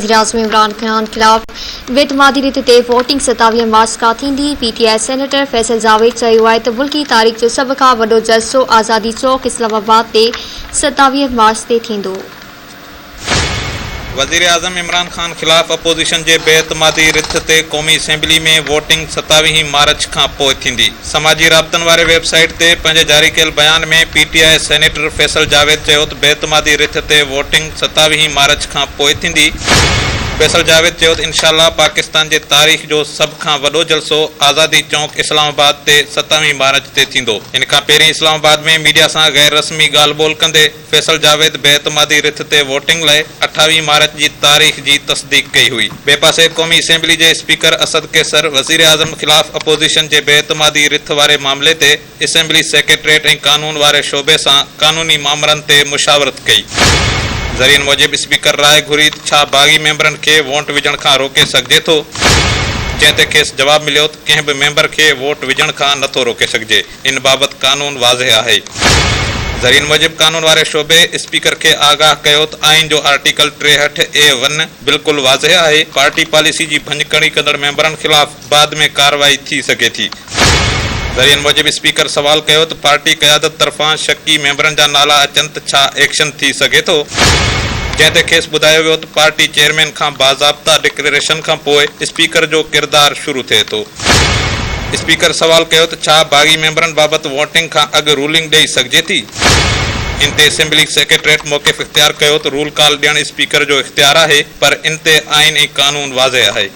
وزيراعظم عمران خان خلاف بي اعتمادي رٿ تي ووٽنگ 27 مارچ کان ٿيندي، P T I senator Faisal Javed چيو آهي ته ملڪي تاريخ جو سڀ کان وڏو جلسو آزادي چوڪ اسلام آباد تي 27 مارچ تي ٿيندو. وزيراعظم عمران خان خلاف اپوزيشن جي بي اعتمادي رٿ تي قومي اسيمبلي ۾ ووٽنگ ستاويهين مارچ کان پوء ٿيندي. سماجي رابطن واري ويب سائيٽ تي پنهنجي جاري ڪيل بيان ۾ P T I senator Faisal Javed چيو ته بي اعتمادي رٿ تي ووٽنگ ستاويهين مارچ کان پوء ٿيندي. فيصل جاويد چيو ته انشاء الله پاڪستان جي تاريخ جو سڀ کان وڏو جلسو آزادي چونڪ اسلام آباد تي ستاويهين مارچ تي ٿيندو. ان کان پهرين اسلام آباد ۾ ميڊيا سان غير رسمي ڳالهه ٻولهه ڪندي فيصل جاويد بي اعتمادي رٿ تي ووٽنگ لاء اٺاويهه مارچ جي تاريخ جي تصديق ڪئي هئي. ٻئي پاسي قومي اسيمبلي جي اسپيڪر اسد قيصر وزيراعظم خلاف اپوزيشن جي بي اعتمادي رٿ واري معاملي تي اسيمبلي سيڪريٽريٽ ۽ قانون واري شعبي سان قانوني مامرن تي مشاورت ڪئي. ذريعن موجب اسپيڪر راء گهري ته ڇا باغي ميمبرن کي وونٽ وجهڻ کان روڪي سگهجي ٿو؟ جنهن تي کيس جواب مليو ته ڪنهن به ميمبر کي ووٽ وجهڻ کان نٿو روڪي سگهجي. ان بابت قانون واضح آهي. ذريعن موجب قانون واري شعبي اسپيڪر کي آگاهه ڪيو ته آئين جو آرٽيڪل 63 اي ون بلڪل واضح آهي، پارٽي پاليسي جي ڀڃڪڙي ڪندڙ ميمبرن خلاف بعد ۾ ڪارروائي ٿي سگهي ٿي. ذريعن موجب اسپيڪر سوال ڪيو ته پارٽي قيادت طرفان شڪي ميمبرن جا نالا اچن ته ڇا ايڪشن ٿي سگهي ٿو؟ جنهن تي کيس ٻڌايو ويو ته پارٽي چيئرمين کان باضابطا ڊڪليريشن کانپوء اسپيڪر جو ڪردار شروع ٿئي ٿو. اسپيڪر سوال ڪيو ته ڇا باغي ميمبرن بابت ووٽنگ کان اڳ رولنگ ڏئي سگهجي ٿي؟ ان تي اسيمبلي سيڪريٽريٽ موقف اختيار ڪيو ته رول ڪال ڏيڻ اسپيڪر جو اختيار آهي پر ان تي آئين ۽ قانون واضح آهي.